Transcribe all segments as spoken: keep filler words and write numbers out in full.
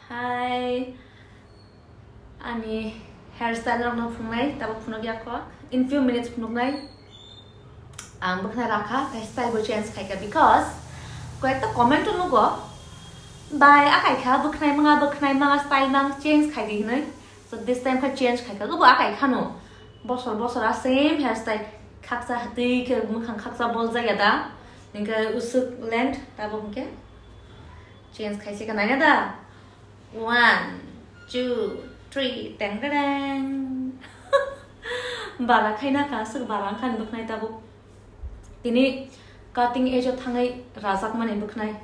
Hi. Ani hairstyle rokno phunuknai, tabuk phunukya kho. In few minutes phunuknai. Ang bwkhwnai rakha, tei style bo change khaikha because koyekta comment o nugo, "Bai, akai kha, bwkhwnai manga, bwkhwnai manga, style mang change khai di," hinwi. So this time kha change khaikha, obo akai khano. Bosor bosor a same hairstyle, khaksa hatwi khe mwkhang khaksa boljak ya da. Hinkhe usuk length, tabuk hinkhe change khaisika naina da. One, two, three, teng tereng. Bara khaina ka, aswk bara wngkha ni bwkhnai tabuk. Tini cutting edge o thangwi rajakmani bwkhnai.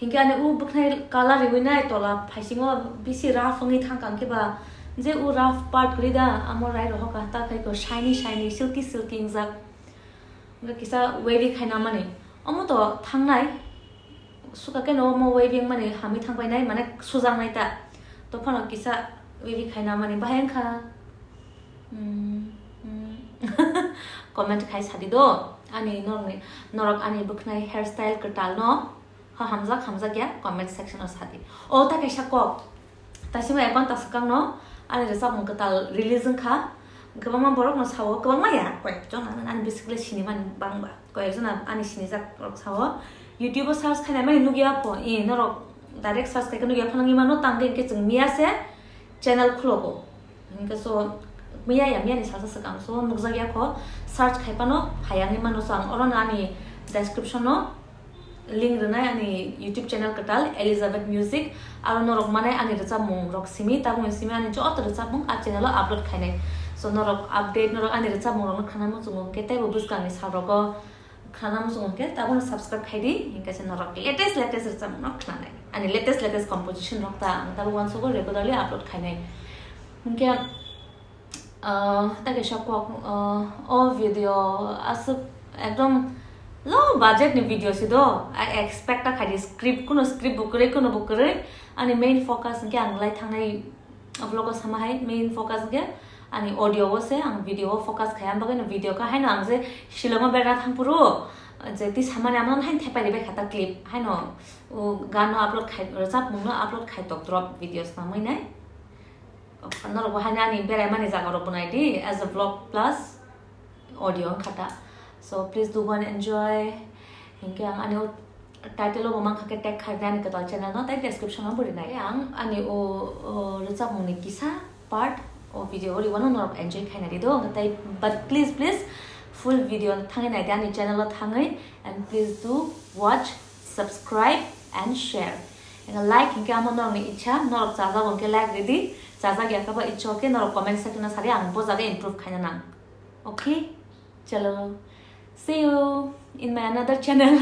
Hinkhe ani u bwkhnai colour riwi nai tola phaisingo bisi rough wngwi thangkha, hinkhe ba je u rough part kwrwi da, amo rai rohok ka ta khai ko shiny shiny, silky silky wngjak. Hinkhe kisa wavy khaina mani. Omo to thangnai. Suka khe no omo wavy wngmani hamwi thangpainai, mane sujaknai ta. To phano kisa wavy khaina mani bahai wngkha. Hmm, hmm. Comment khai sadi do. Ani norokni, norok ani bwkhnai hairstyle kwtal no. Ha hamjak, hamjak ya, comment section o sadi. O ta kaisa kok. Taisima account ta swkang no ani rwchapmung kwtal release wngkha. Kwbangma borok no sao, kwbangma ya, koyek jon ani basically sinimani bangba. Koyek jon ani sinijak rok sao. YouTube o search khainai mani nugya pho, e norok direct search khaikhe nugya pho nangwi mano, tangkhe hinkhe chwng miya se channel khulogo. Hinkhe so miya ya, miya ni salsa swkang so nukjakya kho, search khai phano phai wngwi mano. So ang oro no ani description o link rwnai ani YouTube channel kwtal Elizabeth Music. Aro norok manai ani rwchapmung rok simi, tabukni simi ani joto rwchapmung a channel o upload khainai. So norok update, norok ani rwchapmung rokno khna muchungo hinkhe teibo bwskangni sal rogo khna muchungo hinkhe tabukno subscribe khai di, hinkhe se norok latest latest rwchapmung no khnanai. Ani latest latest composition rok ta ang tabuk uansugo regularly upload khainai. Hinkhe Ah, ta kaisa kok, ah, o video aswk ekdom low budget ni video se do. I expect ta khaidi script, kuno script bo kwrwi, kuno bo kwrwi. Ani main focus hinkhe ang lai thangnai vlog o sama hai main focus hinkhe ani audio o se, ang video o focus khai, ang bagwi no video kha haino ang je Shillong o berna thangphuru je twi samani amo haino thepai ribai kha ta clip, haino o gan no upload khai, rwchapmung no upload khai tok drop videos namwi nai. Norok bo haino ani beraimani jaga rok bo nai di as a vlog plus audio wngkha ta. So please do go and enjoy. Hinkhe ang ani o title o bo mankha khe tag khai ani kwtal channel no, tei description o bo rinai. Ang ani o, o rwchapmung ni kisa part o video o riwano norok enjoy khaina di do. Tei but please, please full video thangwi nai di ani channel o thangwi, and please do watch, subscribe and share. Eno like hinkhe amo norokni ichha, norok chajago hinkhe like ridi, chajak ya khe bo ichha khe norok comment section o sadi, ang bo jaga improve khaina nang. Okay? Chalo. See you in my another channel.